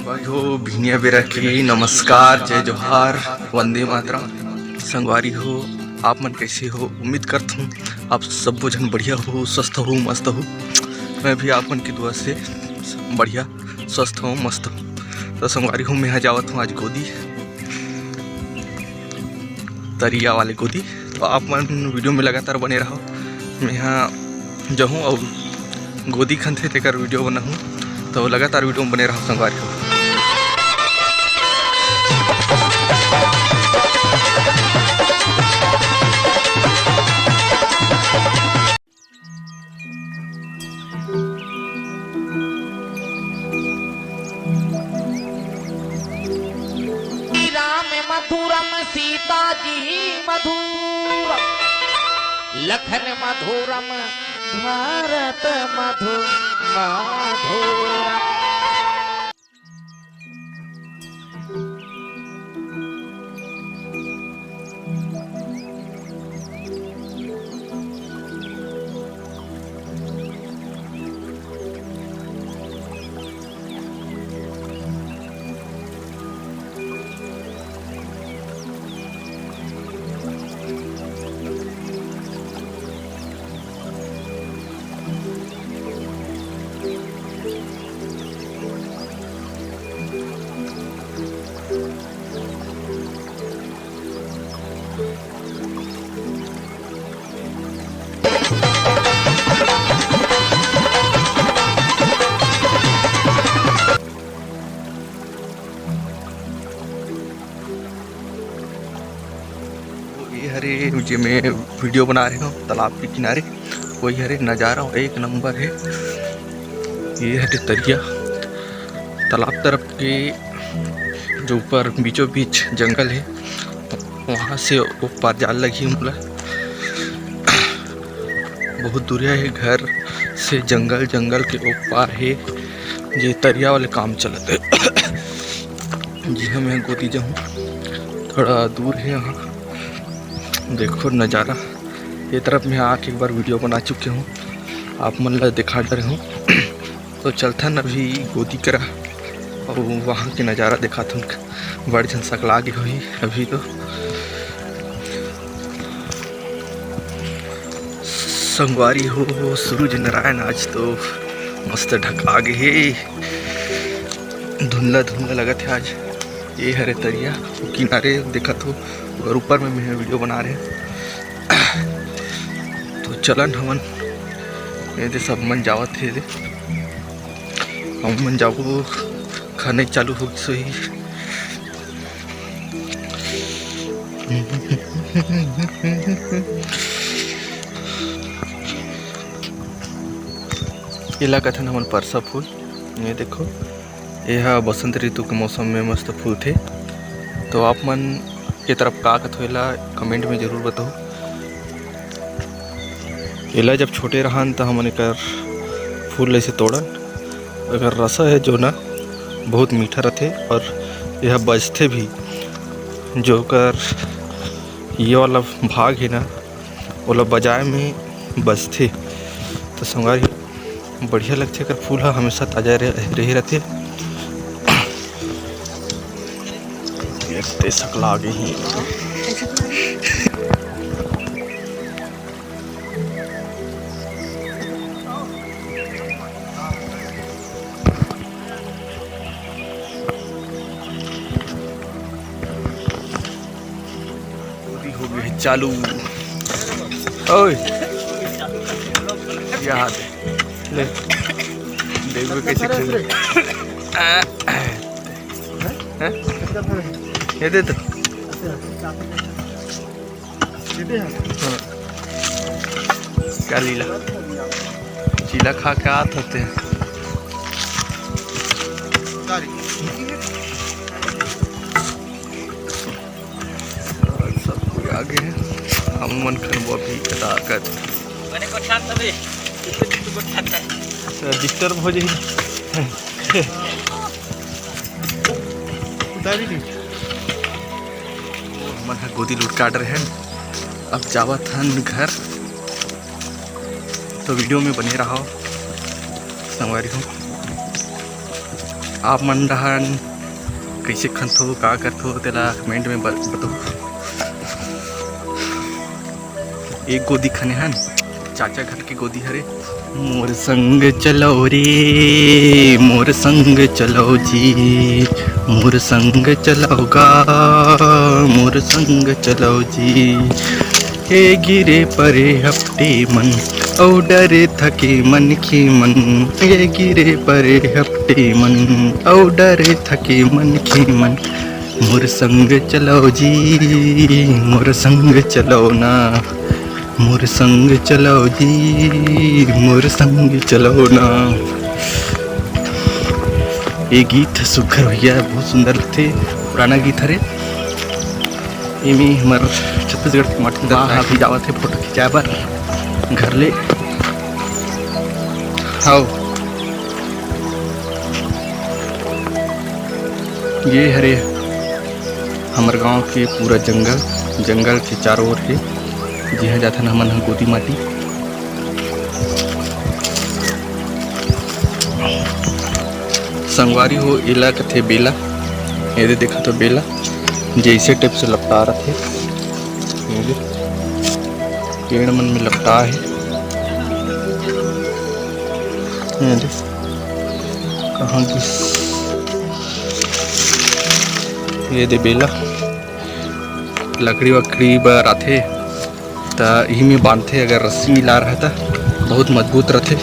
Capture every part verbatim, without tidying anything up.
भाई हो, भिनिया बेरा के नमस्कार, जय जोहार, वंदे मातरम। संगवारी हो, आप मन कैसे हो? उम्मीद करत हूँ आप सब्बो झन बढ़िया हो, स्वस्थ हो, मस्त हो। मैं भी आप मन की दुआ से बढ़िया, स्वस्थ हो, मस्त हो। तो संगवारी हो, मैं यहाँ जावत हूँ आज गोदी, तरिया वाले गोदी। तो आप मन वीडियो में लगातार बने रहो। मैं यहाँ जहूँ और गोदी खनथे तेकर वीडियो बनाहूँ, तो लगातार वीडियो में बने रहो संगवारी हो। राम मधुरम सीता जी मधुरम, लखन मधुरम भारत मधु मधुरम। ये हरे जे मैं वीडियो बना रहे हो तालाब के किनारे, वही हरे नज़ारा एक नंबर है। ये हरे तरिया, तालाब तरफ के जो ऊपर बीचों बीच जंगल है, वहाँ से ओ पार जाल लगही मोला। बहुत दूरिया है घर से, जंगल, जंगल के ओ पार है जे तरिया वाले काम चलत है। जी हाँ, मैं गोदी जाहूँ, थोड़ा दूर है यहाँ। देखो नज़ारा, ये तरफ मैं आके एक बार वीडियो बना चुके हूँ, आप मन ला दिखा डरे हूँ। तो चलथन अभी गोदी करा और वहाँ के नज़ारा दिखाथन। बड़ झन सकला गे होही अभी तो। संगवारी हो, सूरज नारायण आज तो मस्त ढका गे हे, धुंधला धुंधला लगत हे आज। ये हरे तरिया, वो किनारे देखत हो, और ऊपर में मैं वीडियो बना रहे। तो चलन हमन, ये दे सब मन जावत हे, दे हम मन जाबो, खाने चालू हो गिस होही। एला कथन हमन परसा फूल। ये देखो, ये हा बसंत ऋतु के मौसम में मस्त फूलथे। तो आप मन के तरफ का कथो, एला comment में जरूर बताओ। एला जब छोटे रहन त हमन एकर फूल ऐसे तोड़न। एकर रसा है जो ना, बहुत मीठा रथे और यह बजथे भी। जो ओकर ये वाला भाग है ना, ओला बजाए में बजथे। तो संगवारी, बढ़िया लगथे, एकर फूल ह हमेशा ताजा रह-, रहे रथे। ये ते सकला गे हे। गोदी हो गे हे चालू। ओए, ये हाथ है। ले, देखबे कैसे खेले। हैं? ये दे तो। हाँ। का लीला? चीला खा के आत होते हैं। और सब कोई आगे है। हम मन खनबो अभी कदा कर। मने को ठान तबे। तू को ठान तबे। तो disturb हो जाई। उतारी नहीं। हमन ह गोदी लूट काट रहे हैं, अब जावत हन घर, तो वीडियो में बने रहो संगवारी हो। आप मन डहन कइसे खनथो, का करथो, तेला comment में ब-, बताओ। एक गोदी खने हन, चाचा घर के गोदी हरे। मोर संग चलो रे, मोर संग चलो जी, मोर संग चलो गा, मोर संग चलो जी। ए गिरे परे हपटे मन, अउ डरे थके मनखे मन। ए गिरे परे हपटे मन, अउ डरे थके मनखे मन। मोर संग चलो जी, मोर संग चलो ना, मोर संग चलो जी, मोर संग चलो ना। ये गीत सुघर भैया बहुत सुंदर लगथे, पुराना गीत हरे। एमे हमर छत्तीसगढ़ के माटी वाह, अभी जावत हे फोटो खिंचाए बर घर ले। हाव। ये हरे हमर गांव के पूरा जंगल, जंगल के चारों ओर हे, जिहां जाथन हमन ह गोदी माटी। संगवारी हो, एला कथे बेला। ये दे देखा तो बेला जैसे टाइप से लपटा रथे, ये दे पेड़ मन में लपटा हे। ये दे कहाँ गिस? ये दे बेला लकड़ी वकड़ी बर आथे, त इही में बांधथे, अगर रस्सी मिला रहे त बहुत मजबूत रथे।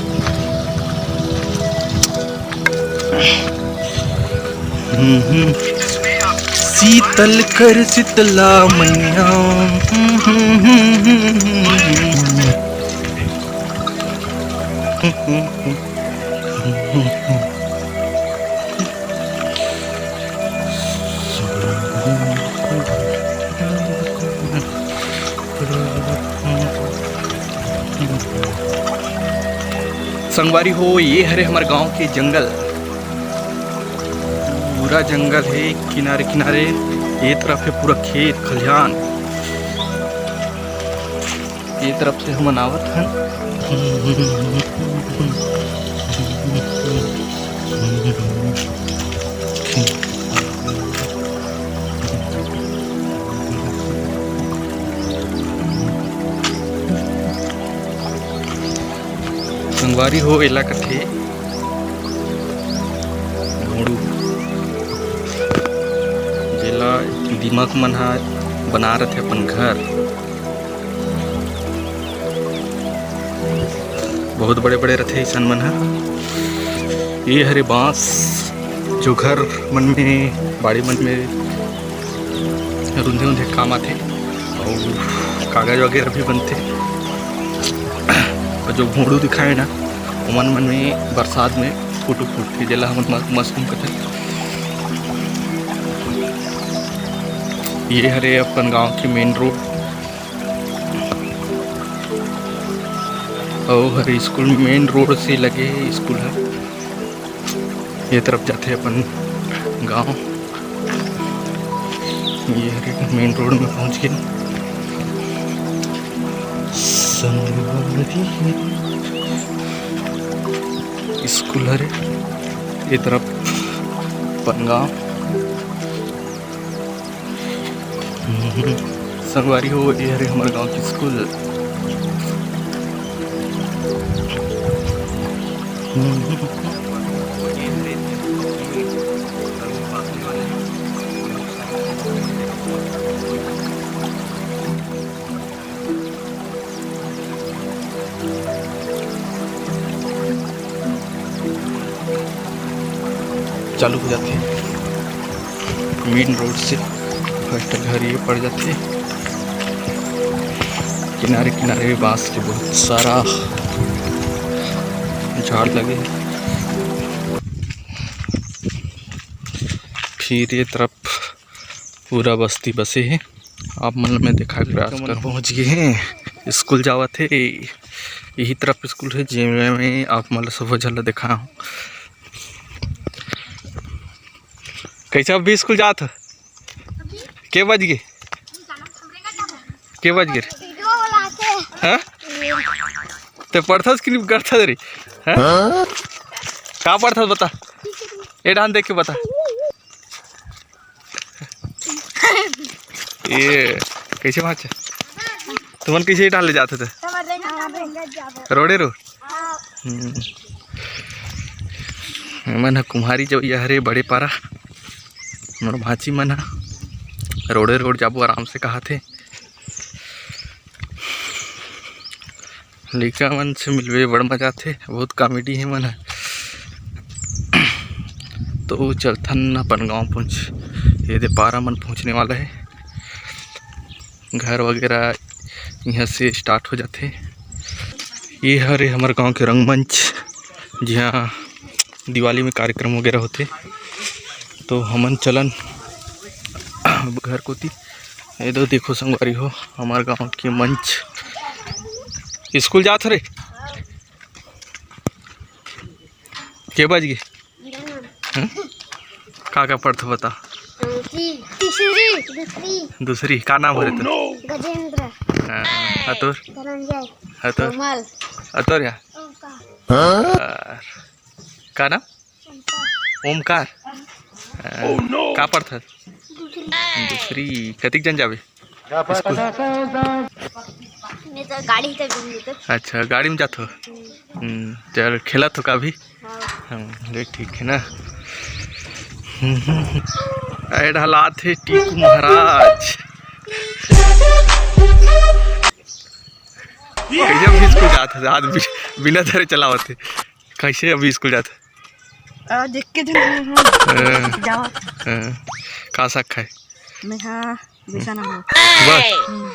हम्म, हम्म। शीतल कर शीतला मैया। संगवारी हो, ये हरे हमर गांव के जंगल, पूरा जंगल हे किनारे किनारे। ये तरफ हे पूरा खेत खलिहान। ये तरफ से हमन आवत हन। संगवारी हो, एला कथे घोड़ू, जेला दीमक मन ह बना रथे अपन घर। बहुत बड़े बड़े रथे अइसन मन ह। ये हरे बांस, जो घर मन में, बाड़ी मन में रुंधे उंधे काम आथे, अउ कागज वगैरह भी बनथे। अउ जो घोड़ू दिखाए ना, ओमन मन में बरसात में फोटो फूटथे, जेला हमन म-, मशरूम कथे। ये हरे अपन गांव के मेन रोड। अउ हरे स्कूल, मेन रोड से लगे हे स्कूल ह। ये तरफ जाथे अपन गांव। ये हरे मेन रोड में पहुंच गे। संगवारी स्कूल हरे ये तरफ अपन गांव। संगवारी हो, ये हरे हमर गांव के स्कूल। चालू हो जाथे। मेन रोड से फर्स्ट घर ये पड़ जाथे। किनारे किनारे बांस के बहुत सारा झाड़ लगे हे। फिर ये तरफ पूरा बस्ती बसे हे। आप मन ल मैं दिखाए के प्रयास करहूं। पहुंच गे हे, स्कूल जावत हे, यही तरफ स्कूल हे, जेमे मैं आप मन ल सब झन ल दिखाहूं। कैसे अभी स्कूल जात हो? के बज गे? के बज गे रे? हाँ? ते पढ़थस कि नहीं करथस रे? हाँ? का पढ़थस बता? ए डाहन देख के बता। ये कैसे भांचा? तुमन कैसे डाल ले जाते थे? रोड़े रो। हम्म। एमन ह कुम्हारी जवैया हरे बड़े पारा। मोर भांची मन ह रोड़े रोड़ जाबो आराम से कहाथे। लइका मन से मिलबे बड़ मजा आथे, बहुत कॉमेडी हे मन ह। तो चलथन अपन गांव पहुंच, ये दे पारा मन पहुंचने वाला है। घर वगैरह यहाँ से स्टार्ट हो जाथे। ये हरे हमर गांव के रंगमंच, जिहाँ दिवाली में कार्यक्रम वगैरह होथे। तो हमन चलन घर कोती। ये दो देखो संगवारी हो, हमर गांव के मंच। स्कूल जात हो रे? के बज गे? हम्म? का का पढ़थो बता? ती-, तीसरी, दूसरी। दूसरी, का नाम हरे तोर? गजेंद्र। हाँ, अतोर? धनंजय। अतोर? कोमल। अतोर या? ओमकार। का नाम? ओमकार। ओमकार? हाँ, का पढ़थस? दूसरी। दूसरी, कतिक जन जाबे? स्कूल। मैं तो गाड़ी से घूम लेते। अच्छा, गाड़ी में जात हो? हम्म, चल, खेलत हो का अभी? हाँ। हम्म, ले ठीक है ना। ए ढलात हे टीकू महाराज। कैसे अभी स्कूल जात हे? आज बि-, बिना धरे चलावत हे। कैसे अभी स्कूल जात हे? आ, देख के जो नहीं है। हाँ। जाओ। हाँ। का साग खाए? मैं हाँ, बेसन नमक। बस? हम्म।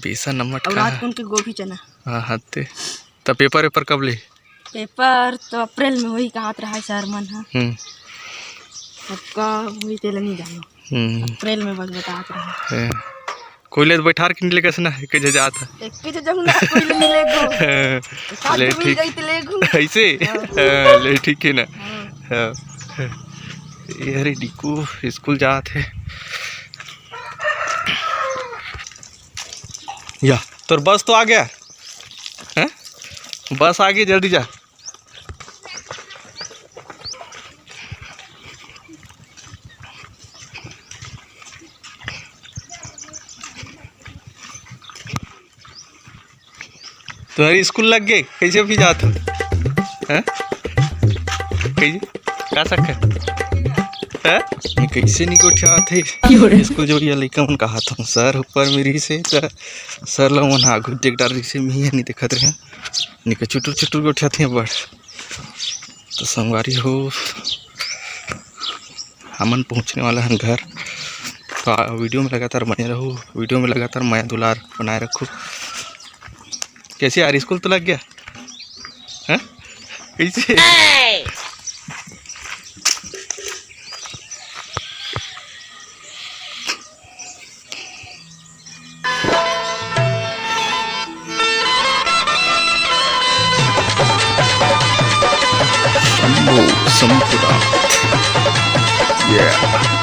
बेसन नमक और खा। रात को उनके गोभी चना। हाँ, हाँ, ते। त पेपर वेपर कब ले? पेपर तो अप्रैल में होही कहत रहा है सर मन ह। हम्म। अब का होही तेला नहीं जानो। हम्म। अप्रैल में बस बतात रहा है। हाँ। कोई ले बैठार के नहीं लेकर से ना, एक जगह जात है। एक के जगह ना, कोई ले मिलेगो। हाँ। एक आध ले मिल ठीक। जाई त लेगो। ऐसे? हाँ। हाँ, ले ठीक है ना। हाँ। हाँ। ये हरे डीकू स्कूल जात है। या, तोर बस तो आ गया। हैं? बस आ गई, जल्दी जा। तुम्हारी स्कूल लग गए, कैसे भी जात हो? हैं? कैसे? का सक है? हैं? ये कैसे नहीं गोठियात है? स्कूल जो ये लइका मन कहा था, सर ऊपर में रही से, त सर ला मन आगू देख डार रही से, मैं नहीं देखत रहे। निके चुटुर चुटुर गोठियात है बड़। तो संगवारी हो, हमन पहुँचने वाला हन घर। तो आ, वीडियो में लगातार बने रहू, वीडियो में लगातार मया दुलार बनाए रखू। कैसे यार, स्कूल तो लग गया? हैं? कैसे? शंभो शंभुनाथ। Yeah।